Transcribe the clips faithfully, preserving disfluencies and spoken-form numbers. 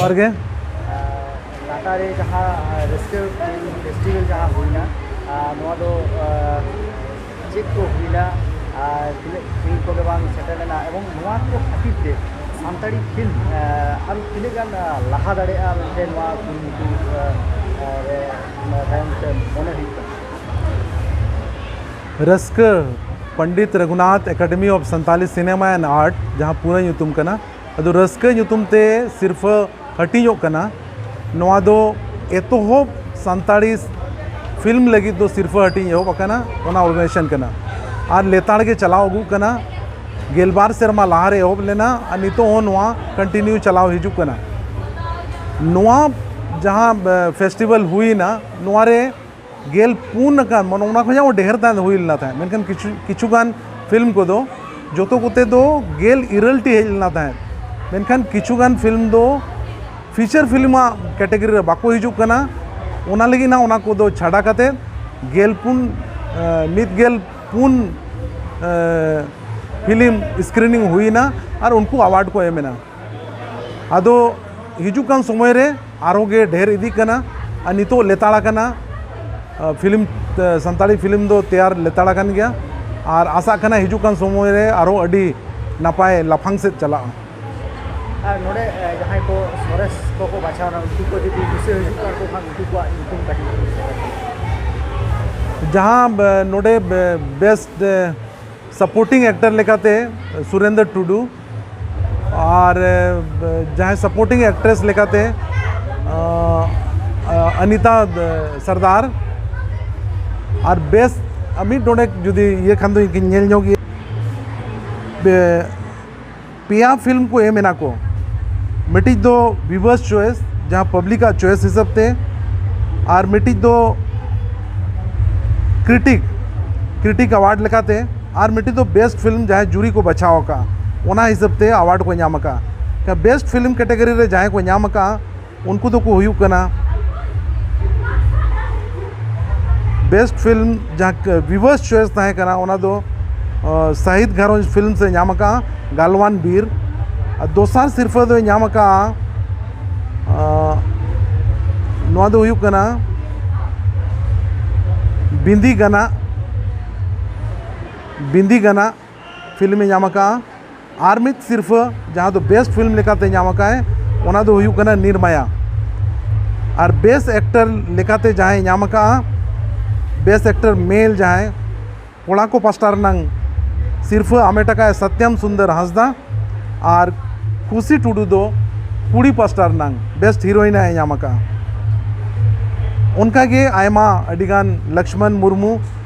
ᱡᱚᱦᱟᱨ ᱜᱮ᱾ ᱟᱨ ᱴᱟᱴᱟ ᱨᱮ ᱡᱟᱦᱟᱸ ᱨᱟᱹᱥᱠᱟᱹ ᱯᱷᱤᱞᱢ ᱯᱷᱮᱥᱴᱤᱵᱷᱮᱞ ᱡᱟᱦᱟᱸ ᱦᱩᱭᱱᱟ, ᱟᱨ ᱱᱚᱣᱟ ᱫᱚ ᱟᱨ ᱪᱮᱫ ᱠᱚ ᱦᱩᱭᱱᱟ, ᱟᱨ ᱛᱤᱱᱟᱹᱜ ᱯᱷᱤᱞᱢ ᱠᱚᱜᱮ ᱵᱟᱝ ᱥᱮᱴᱮᱨ ᱞᱮᱱᱟ, ᱮᱵᱚᱝ ᱱᱚᱣᱟ ᱠᱚ ᱠᱷᱟᱹᱛᱤᱨ ᱛᱮ ᱥᱟᱱᱛᱟᱲᱤ ᱯᱷᱤᱞᱢ ᱟᱨ ᱛᱤᱱᱟᱹᱜ ᱜᱟᱱ ᱞᱟᱦᱟ ᱫᱟᱲᱮᱭᱟᱜᱼᱟ ᱢᱮᱱᱛᱮ ᱱᱚᱣᱟ ᱠᱩᱨᱩᱢᱩᱴᱩ ᱨᱮ ᱛᱟᱭᱚᱢ ᱛᱮ ᱢᱚᱱᱮ ᱦᱩᱭᱩᱜ ᱠᱟᱱᱟ? ᱨᱟᱹᱥᱠᱟᱹ, Pandit Raghunath academy of Santali cinema and art, ᱡᱟᱦᱟᱸ ᱯᱩᱨᱟᱹ ᱧᱩᱛᱩᱢ ᱠᱟᱱᱟ, ᱟᱫᱚ ᱨᱟᱹᱥᱠᱟᱹ ᱧᱩᱛᱩᱢ ᱛᱮ ᱥᱤᱨᱯᱷᱟᱹ ᱦᱟᱹᱴᱤᱧᱚᱜ ᱠᱟᱱᱟ᱾ ᱱᱚᱣᱟ ᱫᱚ ᱮᱛᱚᱦᱚᱵ ᱥᱟᱱᱛᱟᱲᱤ ᱯᱷᱤᱞᱢ ᱞᱟᱹᱜᱤᱫ ᱫᱚ ᱥᱤᱨᱯᱷᱟᱹ ᱦᱟᱹᱴᱤᱧ ᱮᱦᱚᱵ ᱟᱠᱟᱱᱟ, ᱚᱱᱟ ᱚᱨᱜᱟᱱᱟᱭᱡᱮᱥᱚᱱ ᱠᱟᱱᱟ᱾ ᱟᱨ ᱞᱮᱛᱟᱲ ᱜᱮ ᱪᱟᱞᱟᱣ ᱟᱹᱜᱩᱜ ᱠᱟᱱᱟ᱾ ᱜᱮᱞᱵᱟᱨ ᱥᱮᱨᱢᱟ ᱞᱟᱦᱟᱨᱮ ᱮᱦᱚᱵ ᱞᱮᱱᱟ ᱟᱨ ᱱᱤᱛᱚᱜ ᱦᱚᱸ ᱱᱚᱣᱟ ᱠᱚᱱᱴᱤᱱᱤᱭᱩ ᱪᱟᱞᱟᱣ ᱦᱤᱡᱩᱜ ᱠᱟᱱᱟ᱾ ᱱᱚᱣᱟ ᱡᱟᱦᱟᱸ ᱯᱷᱮᱥᱴᱤᱵᱷᱮᱞ ᱦᱩᱭᱱᱟ, ᱱᱚᱣᱟ ᱨᱮ ᱜᱮᱞ ᱯᱩᱱ ᱟᱠᱟᱱ, ᱢᱟᱱᱮ ᱚᱱᱟ ᱠᱷᱚᱱᱟᱜ ᱦᱚᱸ ᱰᱷᱮᱨ ᱛᱟᱦᱮᱸ ᱦᱩᱭ ᱞᱮᱱᱟ ᱛᱟᱦᱮᱸᱫ, ᱢᱮᱱᱠᱷᱟᱱ ᱠᱤᱪᱷᱩ ᱠᱤᱪᱷᱩ ᱜᱟᱱ ᱯᱷᱤᱞᱢ ᱠᱚᱫᱚ, ᱡᱚᱛᱚ ᱠᱚᱛᱮ ᱫᱚ ᱜᱮᱞ ᱤᱨᱟᱹᱞ ᱴᱤ ᱦᱮᱡ ᱞᱮᱱᱟ ᱛᱟᱦᱮᱸᱫ, ᱢᱮᱱᱠᱷᱟᱱ ᱠᱤᱪᱷᱩ ᱜᱟᱱ ᱯᱷᱤᱞᱢ ᱫᱚ ᱯᱷᱤᱪᱟᱨ ᱯᱷᱤᱞᱢ ᱟᱜ ᱠᱮᱴᱮᱜᱚᱨᱤ ᱨᱮ ᱵᱟᱠᱚ ᱦᱤᱡᱩᱜ ᱠᱟᱱᱟ᱾ ᱚᱱᱟ ᱞᱟᱹᱜᱤᱫ ᱱᱟᱜ ᱚᱱᱟ ᱠᱚᱫᱚ ᱪᱷᱟᱰᱟ ᱠᱟᱛᱮ ᱜᱮᱞ ᱯᱩᱱ, ᱢᱤᱫ ᱜᱮᱞ ᱯᱩᱱ ᱯᱷᱤᱞᱢ ᱥᱠᱨᱤᱱᱤᱝ ᱦᱩᱭᱱᱟ ᱟᱨ ᱩᱱᱠᱩ ᱟᱣᱟᱨᱰ ᱠᱚ ᱮᱢ ᱮᱱᱟ᱾ ᱟᱫᱚ ᱦᱤᱡᱩᱜ ᱠᱟᱱ ᱥᱚᱢᱚᱭ ᱨᱮ ᱟᱨᱦᱚᱸ ᱜᱮ ᱰᱷᱮᱨ ᱤᱫᱤᱜ ᱠᱟᱱᱟ ᱟᱨ ᱱᱤᱛᱚᱜ ᱞᱮᱛᱟᱲ ᱟᱠᱟᱱᱟ᱾ ᱯᱷᱤᱞᱢ, ᱥᱟᱱᱛᱟᱲᱤ ᱯᱷᱤᱞᱢ ᱫᱚ ᱛᱮᱭᱟᱨ ᱞᱮᱛᱟᱲ ᱟᱠᱟᱱ ᱜᱮᱭᱟ ᱟᱨ ᱟᱥᱟᱜ ᱠᱟᱱᱟ ᱦᱤᱡᱩᱜ ᱠᱟᱱ ᱥᱚᱢᱚᱭ ᱨᱮ ᱟᱨᱦᱚᱸ ᱟᱹᱰᱤ ᱱᱟᱯᱟᱭ ᱞᱟᱯᱷᱟᱝ ᱥᱮᱫ ᱪᱟᱞᱟᱜᱼᱟ᱾ ᱟᱨ ᱱᱚᱰᱮ ᱡᱟᱦᱟᱸᱭ ᱠᱚ ᱥᱚᱨᱮᱥ ᱠᱚᱠᱚ ᱵᱟᱪᱷᱟᱣᱱᱟ, ᱩᱱᱠᱩ ᱠᱚ ᱡᱩᱫᱤ ᱫᱤᱥᱟᱹ ᱦᱤᱡᱩᱜ ᱠᱟᱱ ᱠᱚ ᱠᱷᱟᱱ, ᱩᱱᱠᱩ ᱠᱚᱣᱟᱜ ᱧᱩᱛᱩᱢ ᱠᱟᱹᱴᱤᱡ ᱡᱟᱦᱟᱸ ᱱᱚᱰᱮ ᱵᱮᱥᱴ ᱥᱟᱯᱳᱨᱴᱤᱝ ᱮᱠᱴᱟᱨ ᱞᱮᱠᱟᱛᱮ ᱥᱩᱨᱮᱱᱫᱨᱚ ᱴᱩᱰᱩ, ᱟᱨ ᱡᱟᱦᱟᱸᱭ ᱥᱟᱯᱳᱨᱴᱤᱝ ᱮᱠᱴᱨᱮᱥ ᱞᱮᱠᱟᱛᱮ ᱟᱱᱤᱛᱟ ᱥᱚᱨᱫᱟᱨ, ᱟᱨ ᱵᱮᱥᱴ ᱢᱤᱫ ᱰᱚᱸᱰᱮᱠ ᱡᱩᱫᱤ ᱤᱭᱟᱹ ᱠᱷᱟᱱ ᱫᱚ ᱤᱧ ᱧᱮᱞ ᱧᱚᱜ ᱜᱮᱭᱟ᱾ ᱯᱮᱭᱟ ᱯᱷᱤᱞᱢ ᱠᱚ ᱮᱢ ᱮᱱᱟ ᱠᱚ, ᱢᱤᱫᱴᱤᱡ ᱫᱚ ᱵᱷᱤᱭᱩᱣᱟᱨᱥ ᱪᱚᱭᱮᱥ, ᱡᱟᱦᱟᱸ ᱯᱟᱵᱽᱞᱤᱠ ᱟᱜ ᱪᱚᱭᱮᱥ ᱦᱤᱥᱟᱹᱵ ᱛᱮ, ᱟᱨ ᱢᱤᱫᱴᱤᱡ ᱫᱚ ᱠᱨᱤᱴᱤᱠ, ᱠᱨᱤᱴᱤᱠ ᱟᱣᱟᱨᱰ ᱞᱮᱠᱟᱛᱮ, ᱟᱨ ᱢᱤᱫᱴᱤᱡ ᱫᱚ ᱵᱮᱥᱴ ᱯᱷᱤᱞᱢ, ᱡᱟᱦᱟᱸᱭ ᱡᱩᱨᱤ ᱠᱚ ᱵᱟᱪᱷᱟᱣ ᱟᱠᱟᱫᱼᱟ, ᱚᱱᱟ ᱦᱤᱥᱟᱹᱵ ᱛᱮ ᱟᱣᱟᱨᱰ ᱠᱚ ᱧᱟᱢ ᱟᱠᱟᱫᱼᱟ᱾ ᱵᱮᱥᱴ ᱯᱷᱤᱞᱢ ᱠᱮᱴᱮᱜᱚᱨᱤ ᱨᱮ ᱡᱟᱦᱟᱸᱭ ᱠᱚ ᱧᱟᱢ ᱟᱠᱟᱫᱼᱟ, ᱩᱱᱠᱩ ᱫᱚᱠᱚ ᱦᱩᱭᱩᱜ ᱠᱟᱱᱟ, ᱵᱮᱥᱴ ᱯᱷᱤᱞᱢ ᱡᱟᱦᱟᱸ ᱵᱷᱤᱭᱩᱣᱟᱨᱥ ᱪᱚᱭᱮᱥ ᱛᱟᱦᱮᱸ ᱠᱟᱱᱟ, ᱚᱱᱟ ᱫᱚ ᱥᱟᱦᱤᱫ ᱜᱷᱟᱨᱚᱸᱡᱽ ᱯᱷᱤᱞᱢᱥ ᱮ ᱧᱟᱢ ᱟᱠᱟᱫᱼᱟ, ᱜᱟᱞᱣᱟᱱ ᱵᱤᱨ᱾ ᱟᱨ ᱫᱚᱥᱟᱨ ᱥᱤᱨᱯᱷᱟᱹ ᱫᱚᱭ ᱧᱟᱢ ᱟᱠᱟᱫᱼᱟ ᱱᱚᱣᱟ ᱫᱚ ᱦᱩᱭᱩᱜ ᱠᱟᱱᱟ ᱵᱤᱸᱫᱤ ᱜᱟᱱᱟ, ᱵᱤᱸᱫᱤ ᱜᱟᱱᱟ ᱯᱷᱤᱞᱢᱮ ᱧᱟᱢ ᱟᱠᱟᱫᱼᱟ᱾ ᱟᱨ ᱢᱤᱫ ᱥᱤᱨᱯᱷᱟᱹ ᱡᱟᱦᱟᱸ ᱫᱚ ᱵᱮᱥᱴ ᱯᱷᱤᱞᱢ ᱞᱮᱠᱟᱛᱮ ᱧᱟᱢ ᱟᱠᱟᱫᱼᱟᱭ, ᱚᱱᱟ ᱫᱚ ᱦᱩᱭᱩᱜ ᱠᱟᱱᱟ ᱱᱤᱨᱢᱟᱭᱟ᱾ ᱟᱨ ᱵᱮᱥᱴ ᱮᱠᱴᱚᱨ ᱞᱮᱠᱟᱛᱮ ᱡᱟᱦᱟᱸᱭ ᱧᱟᱢ ᱟᱠᱟᱫᱼᱟ, ᱵᱮᱥᱴ ᱮᱠᱴᱚᱨ ᱢᱮᱞ ᱡᱟᱦᱟᱸᱭ, ᱠᱚᱲᱟ ᱠᱚ ᱯᱟᱥᱴᱟ ᱨᱮᱱᱟᱝ ᱥᱤᱨᱯᱷᱟᱹ ᱟᱢᱮᱴ ᱟᱠᱟᱫᱼᱟᱭ ᱥᱟᱛᱭᱟᱢ ᱥᱩᱱᱫᱚᱨ ᱦᱟᱸᱥᱫᱟ᱾ ᱟᱨ ᱠᱷᱩᱥᱤ ᱴᱩᱰᱩ ᱫᱚ ᱠᱩᱲᱤ ᱯᱟᱥᱴᱟ ᱨᱮᱱᱟᱝ ᱵᱮᱥᱴ ᱦᱤᱨᱳᱭᱤᱱ ᱮ ᱧᱟᱢ ᱟᱠᱟᱫᱼᱟ᱾ ᱚᱱᱠᱟᱜᱮ ᱟᱭᱢᱟ ᱟᱹᱰᱤᱜᱟᱱ, ᱞᱚᱠᱥᱢᱚᱱ ᱢᱩᱨᱢᱩ,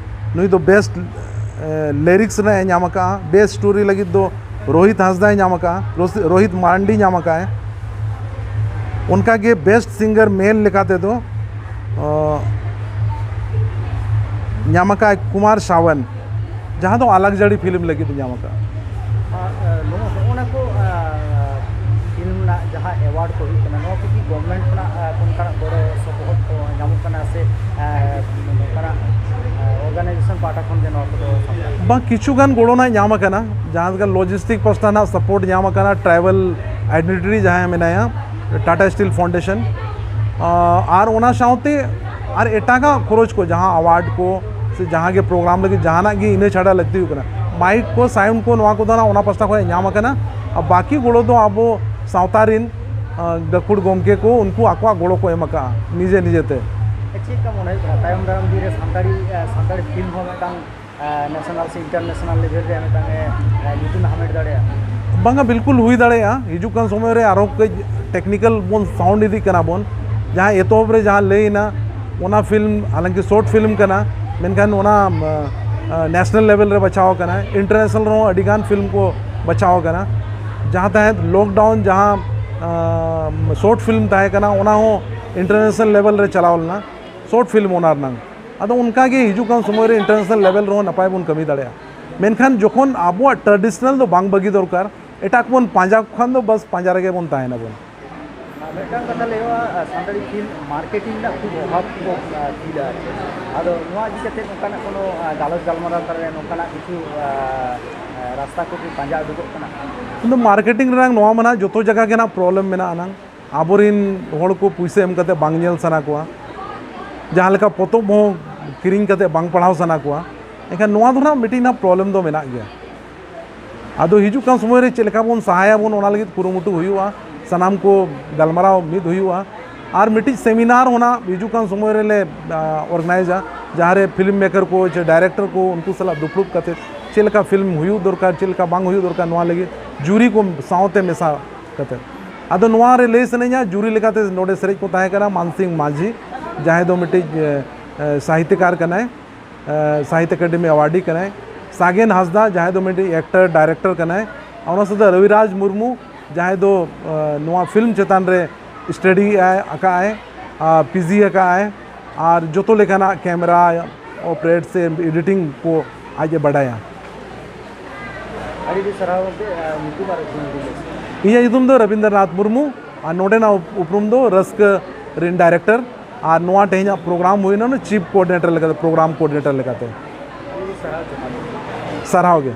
ᱱᱩᱭ ᱫᱚ ᱵᱮᱥᱴ ᱞᱤᱨᱤᱠᱥ ᱨᱮᱱᱟᱜ ᱮ ᱧᱟᱢ ᱟᱠᱟᱫᱼᱟ᱾ ᱵᱮᱥᱴ ᱥᱴᱳᱨᱤ ᱞᱟᱹᱜᱤᱫ ᱫᱚ ᱨᱳᱦᱤᱛ ᱦᱟᱸᱥᱫᱟᱭ ᱧᱟᱢ ᱟᱠᱟᱫᱼᱟ, ᱨᱳᱥ-, ᱨᱳᱦᱤᱛ ᱢᱟᱨᱟᱱᱰᱤ ᱧᱟᱢ ᱟᱠᱟᱫᱼᱟᱭ᱾ ᱚᱱᱠᱟᱜᱮ ᱵᱮᱥᱴ ᱥᱤᱝᱜᱟᱨ ᱢᱮᱞ ᱞᱮᱠᱟ ᱛᱮᱫᱚ, ᱚ, ᱧᱟᱢ ᱟᱠᱟᱫᱼᱟᱭ ᱠᱩᱢᱟᱨ ᱥᱟᱣᱟᱱ, ᱡᱟᱦᱟᱸ ᱫᱚ ᱟᱞᱟᱜᱽᱡᱟᱲᱤ ᱯᱷᱤᱞᱢ ᱞᱟᱹᱜᱤᱫ ᱧᱟᱢ ᱟᱠᱟᱫᱼᱟ᱾ ᱟᱨ, ᱮ, ᱱᱚᱣᱟ, ᱱᱚᱜᱼᱚ ᱱᱟ ᱠᱚ, ᱮ, ᱯᱷᱤᱞᱢ ᱨᱮᱱᱟᱜ ᱡᱟᱦᱟᱸ ᱮᱣᱟᱨᱰ ᱠᱚ ᱦᱩᱭᱩᱜ ᱠᱟᱱᱟ, ᱱᱚᱣᱟ ᱠᱚ ᱠᱤ ᱜᱚᱵᱷᱢᱮᱱᱴ ᱠᱷᱚᱱᱟᱜ, ᱮ, ᱚᱱᱠᱟᱱᱟᱜ ᱜᱚᱲᱚ ᱥᱚᱯᱚᱦᱚᱫ ᱠᱚ ᱧᱟᱢᱚᱜ ᱠᱟᱱᱟ ᱥᱮ, ᱮ, ᱱᱚᱝᱠᱟᱱᱟᱜ, ᱮ, ᱚᱨᱜᱟᱱᱟᱭᱡᱮᱥᱚᱱ ᱯᱟᱦᱴᱟ ᱠᱷᱚᱱ ᱜᱮ ᱱᱚᱣᱟ ᱠᱚᱫᱚ ᱥᱟᱯᱲᱟᱜ ᱠᱟᱱᱟ? ᱵᱟᱝ, ᱠᱤᱪᱷᱩ ᱜᱟᱱ ᱜᱚᱲᱚ ᱱᱟᱜ ᱧᱟᱢ ᱟᱠᱟᱱᱟ, ᱡᱟᱦᱟᱸ ᱞᱮᱠᱟ ᱞᱚᱡᱤᱥᱴᱤᱠ ᱯᱟᱥᱴᱟ ᱱᱟᱜ ᱥᱟᱯᱳᱨᱴ ᱧᱟᱢ ᱟᱠᱟᱱᱟ, ᱴᱨᱟᱭᱵᱟᱞ ᱟᱭᱰᱮᱱᱴᱤᱴᱤ ᱡᱟᱦᱟᱸᱭ ᱢᱮᱱᱟᱭᱟ, ᱴᱟᱴᱟ ᱥᱴᱤᱞ ᱯᱷᱟᱣᱩᱱᱰᱮᱥᱚᱱ, ᱟᱨ ᱚᱱᱟ ᱥᱟᱶᱛᱮ ᱟᱨ ᱮᱴᱟᱜᱟᱜ ᱠᱷᱚᱨᱚᱪ ᱠᱚ, ᱡᱟᱦᱟᱸ ᱟᱣᱟᱨᱰ ᱠᱚ ᱥᱮ ᱡᱟᱦᱟᱸ ᱜᱮ ᱯᱨᱳᱜᱨᱟᱢ ᱞᱟᱹᱜᱤᱫ ᱡᱟᱦᱟᱱᱟᱜ ᱜᱮ ᱤᱱᱟᱹ ᱪᱷᱟᱰᱟ ᱞᱟᱹᱠᱛᱤ ᱦᱩᱭᱩᱜ ᱠᱟᱱᱟ, ᱢᱟᱭᱤᱠ ᱠᱚ, ᱥᱟᱣᱩᱱᱰ ᱠᱚ, ᱱᱚᱣᱟ ᱠᱚᱫᱚ ᱱᱟᱜ ᱚᱱᱟ ᱯᱟᱥᱴᱟ ᱠᱷᱚᱱ ᱧᱟᱢ ᱟᱠᱟᱱᱟ᱾ ᱟᱨ ᱵᱟᱹᱠᱤ ᱜᱚᱲᱚ ᱫᱚ ᱟᱵᱚ ᱥᱟᱶᱛᱟ ᱨᱤᱱ, ᱟᱸ, ᱜᱟᱹᱠᱷᱩᱲ ᱜᱚᱢᱠᱮ ᱠᱚ, ᱩᱱᱠᱩ ᱟᱠᱚᱣᱟᱜ ᱜᱚᱲᱚ ᱠᱚ ᱮᱢ ᱟᱠᱟᱫᱼᱟ ᱱᱤᱡᱮ ᱱᱤᱡᱮ ᱛᱮ᱾ ᱪᱮᱫ ᱞᱮᱠᱟ ᱢᱚᱱᱮ ᱦᱩᱭᱩᱜ ᱠᱟᱱᱟ, ᱛᱟᱭᱚᱢ ᱫᱟᱨᱟᱢ ᱫᱤᱱ ᱨᱮ ᱥᱟᱱᱛᱟᱲᱤ, ᱮ, ᱥᱟᱱᱛᱟᱲᱤ ᱯᱷᱤᱞᱢ ᱦᱚᱸ ᱢᱤᱫᱴᱟᱝ, ᱮ, ᱱᱮᱥᱚᱱᱟᱞ ᱥᱮ ᱤᱱᱴᱟᱨᱱᱮᱥᱚᱱᱟᱞ ᱞᱮᱵᱮᱞ ᱨᱮ ᱢᱤᱫᱴᱟᱝ ᱮ, ᱮ, ᱧᱩᱛᱩᱢ ᱮ ᱦᱟᱢᱮᱴ ᱫᱟᱲᱮᱭᱟᱜᱼᱟ? ᱵᱟᱝᱟ, ᱵᱤᱞᱠᱩᱞ ᱦᱩᱭ ᱫᱟᱲᱮᱭᱟᱜᱼᱟ᱾ ᱦᱤᱡᱩᱜ ᱠᱟᱱ ᱥᱚᱢᱚᱭ ᱨᱮ ᱟᱨᱚ ᱠᱟᱹᱡ ᱴᱮᱠᱱᱤᱠᱮᱞ ᱵᱚᱱ ᱥᱟᱣᱩᱱᱰ ᱤᱫᱤᱜ ᱠᱟᱱᱟ ᱵᱚᱱ᱾ ᱡᱟᱦᱟᱸ ᱮᱛᱚᱦᱚᱵ ᱨᱮ ᱡᱟᱦᱟᱸ ᱞᱟᱹᱭ ᱮᱱᱟ, ᱚᱱᱟ ᱯᱷᱤᱞᱢ ᱦᱟᱞᱟᱝᱠᱤ ᱥᱚᱨᱴ ᱯᱷᱤᱞᱢ ᱠᱟᱱᱟ, ᱢᱮᱱᱠᱷᱟᱱ ᱚᱱᱟ, ᱟ, ᱱᱮᱥᱱᱟᱞ ᱞᱮᱵᱮᱞ ᱨᱮ ᱵᱟᱪᱷᱟᱣ ᱟᱠᱟᱱᱟ, ᱤᱱᱴᱟᱨᱱᱮᱥᱱᱟᱞ ᱨᱮᱦᱚᱸ ᱟᱹᱰᱤ ᱜᱟᱱ ᱯᱷᱤᱞᱢ ᱠᱚ ᱵᱟᱪᱷᱟᱣ ᱟᱠᱟᱱᱟ᱾ ᱡᱟᱦᱟᱸ ᱛᱟᱦᱮᱸᱫ ᱞᱚᱠᱰᱟᱣᱩᱱ ᱡᱟᱦᱟᱸ, ᱟ, ᱥᱚᱨᱴ ᱯᱷᱤᱞᱢ ᱛᱟᱦᱮᱸ ᱠᱟᱱᱟ, ᱚᱱᱟ ᱦᱚᱸ ᱤᱱᱴᱟᱨᱱᱮᱥᱱᱟᱞ ᱞᱮᱵᱮᱞ ᱨᱮ ᱪᱟᱞᱟᱣ ᱞᱮᱱᱟ, ᱥᱚᱨᱴ ᱯᱷᱤᱞᱢ ᱚᱱᱟ ᱨᱮᱱᱟᱝ᱾ ᱟᱫᱚ ᱚᱱᱠᱟ ᱜᱮ ᱦᱤᱡᱩᱜ ᱠᱟᱱ ᱥᱚᱢᱚᱭ ᱨᱮ ᱤᱱᱴᱟᱨᱱᱮᱥᱱᱟᱞ ᱞᱮᱵᱮᱞ ᱨᱮᱦᱚᱸ ᱱᱟᱯᱟᱭ ᱵᱚᱱ ᱠᱟᱹᱢᱤ ᱫᱟᱲᱮᱭᱟᱜᱼᱟ᱾ ᱢᱮᱱᱠᱷᱟᱱ ᱡᱚᱠᱷᱚᱱ ᱟᱵᱚᱣᱟᱜ ᱴᱨᱟᱰᱤᱥᱚᱱᱟᱞ ᱫᱚ ᱵᱟᱝ ᱵᱟᱹᱜᱤ ᱫᱚᱨᱠᱟᱨ, ᱮᱴᱟᱜ ᱵᱚᱱ ᱯᱟᱸᱡᱟ ᱠᱚ ᱠᱷᱟᱱ ᱫᱚ ᱵᱟᱥ ᱯᱟᱸᱡᱟ ᱨᱮᱜᱮ ᱵᱚᱱ ᱛᱟᱦᱮᱱᱟ ᱵᱚᱱ᱾ ᱢᱤᱫᱴᱟᱝ ᱠᱟᱛᱷᱟ ᱞᱟᱹᱭᱚᱜᱼᱟ, ᱥᱟᱱᱛᱟᱲᱤ ᱯᱷᱤᱞᱢ ᱢᱟᱨᱠᱮᱴᱤᱝ ᱨᱮᱱᱟᱜ ᱠᱷᱩᱵ ᱚᱵᱷᱟᱵ ᱠᱚ, ᱟ, ᱯᱷᱤᱞᱟ ᱟᱨ ᱪᱮᱫ᱾ ᱟᱫᱚ ᱱᱚᱣᱟ ᱤᱫᱤ ᱠᱟᱛᱮ ᱚᱱᱠᱟᱱᱟᱜ ᱠᱳᱱᱳ, ᱟ, ᱜᱟᱞᱚᱪ ᱜᱟᱞᱢᱟᱨᱟᱣ ᱛᱟᱞᱟᱨᱮ ᱱᱚᱝᱠᱟᱱᱟᱜ ᱠᱤᱪᱷᱩ, ᱟ, ᱟ, ᱨᱟᱥᱛᱟ ᱠᱚ ᱠᱤ ᱯᱟᱸᱡᱟ ᱩᱰᱩᱠᱚᱜ ᱠᱟᱱᱟ? ᱤᱧ ᱫᱚ ᱢᱟᱨᱠᱮᱴᱤᱝ ᱨᱮᱱᱟᱜ ᱱᱚᱣᱟ ᱢᱮᱱᱟᱜᱼᱟ, ᱡᱚᱛᱚ ᱡᱟᱭᱜᱟ ᱜᱮ ᱱᱟᱜ ᱯᱨᱚᱵᱞᱮᱢ ᱢᱮᱱᱟᱜᱼᱟ ᱱᱟᱝ᱾ ᱟᱵᱚᱨᱤᱱ ᱦᱚᱲ ᱠᱚ ᱯᱩᱭᱥᱟᱹ ᱮᱢ ᱠᱟᱛᱮ ᱵᱟᱝ ᱧᱮᱞ ᱥᱟᱱᱟ ᱠᱚᱣᱟ, ᱡᱟᱦᱟᱸ ᱞᱮᱠᱟ ᱯᱚᱛᱚᱵ ᱦᱚᱸ ᱠᱤᱨᱤᱧ ᱠᱟᱛᱮ ᱵᱟᱝ ᱯᱟᱲᱦᱟᱣ ᱥᱟᱱᱟ ᱠᱚᱣᱟ, ᱮᱱᱠᱷᱟᱱ ᱱᱚᱣᱟ ᱫᱚ ᱱᱟᱦᱟᱜ ᱢᱤᱫᱴᱤᱡ ᱱᱟᱦᱟᱜ ᱯᱨᱚᱵᱞᱮᱢ ᱫᱚ ᱢᱮᱱᱟᱜ ᱜᱮᱭᱟ᱾ ᱟᱫᱚ ᱦᱤᱡᱩᱜ ᱠᱟᱱ ᱥᱚᱢᱚᱭ ᱨᱮ ᱪᱮᱫ ᱞᱮᱠᱟ ᱵᱚᱱ ᱥᱟᱦᱟᱭᱟᱵᱚᱱ, ᱚᱱᱟ ᱞᱟᱹᱜᱤᱫ ᱠᱩᱨᱩᱢᱩᱴᱩ ᱦᱩᱭᱩᱜᱼᱟ, ᱥᱟᱱᱟᱢ ᱠᱚ ᱜᱟᱞᱢᱟᱨᱟᱣ ᱢᱤᱫ ᱦᱩᱭᱩᱜᱼᱟ᱾ ᱟᱨ ᱢᱤᱫᱴᱤᱡ ᱥᱮᱢᱤᱱᱟᱨ ᱦᱚᱸ ᱱᱟᱦᱟᱜ ᱦᱤᱡᱩᱜ ᱠᱟᱱ ᱥᱚᱢᱚᱭ ᱨᱮᱞᱮ ᱚᱨᱜᱟᱱᱟᱭᱤᱡᱟ, ᱡᱟᱦᱟᱸ ᱨᱮ ᱯᱷᱤᱞᱢ ᱢᱮᱠᱟᱨ ᱠᱚ ᱪᱮ ᱰᱟᱭᱨᱮᱠᱴᱚᱨ ᱠᱚ, ᱩᱱᱠᱩ ᱥᱟᱞᱟᱜ ᱫᱩᱯᱲᱩᱵ ᱠᱟᱛᱮ ᱪᱮᱫ ᱞᱮᱠᱟ ᱯᱷᱤᱞᱢ ᱦᱩᱭᱩᱜ ᱫᱚᱨᱠᱟᱨ, ᱪᱮᱫ ᱞᱮᱠᱟ ᱵᱟᱝ ᱦᱩᱭᱩᱜ ᱫᱚᱨᱠᱟᱨ, ᱱᱚᱣᱟ ᱞᱟᱹᱜᱤᱫ ᱡᱩᱨᱤ ᱠᱚ ᱥᱟᱶᱛᱮ ᱢᱮᱥᱟ ᱠᱟᱛᱮ᱾ ᱟᱫᱚ ᱱᱚᱣᱟ ᱨᱮ ᱞᱟᱹᱭ ᱥᱟᱱᱟᱧᱟ, ᱡᱩᱨᱤ ᱞᱮᱠᱟᱛᱮ ᱱᱚᱰᱮ ᱥᱮᱨᱮᱡ ᱠᱚ ᱛᱟᱦᱮᱸ ᱠᱟᱱᱟ ᱢᱟᱱᱥᱤᱝ ᱢᱟᱹᱡᱷᱤ, ᱡᱟᱦᱟᱸᱭ ᱫᱚ ᱢᱤᱫᱴᱤᱡ ᱮ, ᱮ, ᱥᱟᱦᱤᱛᱭᱚᱠᱟᱨ ᱠᱟᱱᱟᱭ, ᱮ, ᱥᱟᱦᱤᱛᱭᱚ ᱮᱠᱟᱰᱮᱢᱤ ᱟᱣᱟᱨᱰᱤ ᱠᱟᱱᱟᱭ, ᱥᱟᱜᱮᱱ ᱦᱟᱸᱥᱫᱟ, ᱡᱟᱦᱟᱸᱭ ᱫᱚ ᱢᱤᱫᱴᱤᱡ ᱮᱠᱴᱚᱨ ᱰᱟᱭᱨᱮᱠᱴᱚᱨ ᱠᱟᱱᱟᱭ, ᱚᱱᱟ ᱥᱟᱶᱛᱮ ᱨᱚᱵᱤᱨᱟᱡᱽ ᱢᱩᱨᱢᱩ, ᱡᱟᱦᱟᱸᱭ ᱫᱚ ᱮ, ᱱᱚᱣᱟ ᱯᱷᱤᱞᱢ ᱪᱮᱛᱟᱱ ᱨᱮ ᱥᱴᱟᱰᱤ ᱟᱭ ᱟᱠᱟᱫ ᱟᱭ, ᱟᱨ ᱯᱤᱡᱤ ᱟᱠᱟᱫ ᱟᱭ, ᱟᱨ ᱡᱚᱛᱚ ᱞᱮᱠᱟᱱᱟᱜ ᱠᱮᱢᱮᱨᱟ ᱚᱯᱟᱨᱮᱴ ᱥᱮ ᱮᱰᱤᱴᱤᱝ ᱠᱚ ᱟᱡ ᱮ ᱵᱟᱰᱟᱭᱟ᱾ ᱟᱹᱰᱤ ᱟᱹᱰᱤ ᱥᱟᱨᱦᱟᱣ ᱜᱚᱢᱠᱮ᱾ ᱟᱨ ᱧᱩᱛᱩᱢ ᱟᱨ ᱧᱩᱛᱩᱢ ᱞᱟᱹᱭ ᱢᱮ᱾ ᱤᱧᱟᱹᱜ ᱧᱩᱛᱩᱢ ᱫᱚ ᱨᱚᱵᱤᱱᱫᱨᱚᱱᱟᱛᱷ ᱢᱩᱨᱢᱩ, ᱟᱨ ᱱᱚᱰᱮᱱᱟᱜ ᱩᱯ-, ᱩᱯᱨᱩᱢ ᱫᱚ ᱨᱟᱹᱥᱠᱟᱹ ᱨᱮᱱ ᱰᱟᱭᱨᱮᱠᱴᱚᱨ, ᱟᱨ ᱱᱚᱣᱟ ᱛᱮᱦᱮᱧᱟᱜ ᱯᱨᱳᱜᱨᱟᱢ ᱦᱩᱭᱱᱟ ᱪᱤᱯ ᱠᱳᱚᱨᱰᱤᱱᱮᱴᱚᱨ ᱞᱮᱠᱟᱛᱮ, ᱯᱨᱳᱜᱨᱟᱢ ᱠᱳᱚᱨᱰᱤᱱᱮᱴᱚᱨ ᱞᱮᱠᱟᱛᱮ᱾ ᱟᱹᱰᱤ ᱟᱹᱰᱤ ᱥᱟᱨᱦᱟᱣ ᱡᱚᱦᱟᱨ᱾ ᱥᱟᱨᱦᱟᱣ ᱜᱮ᱾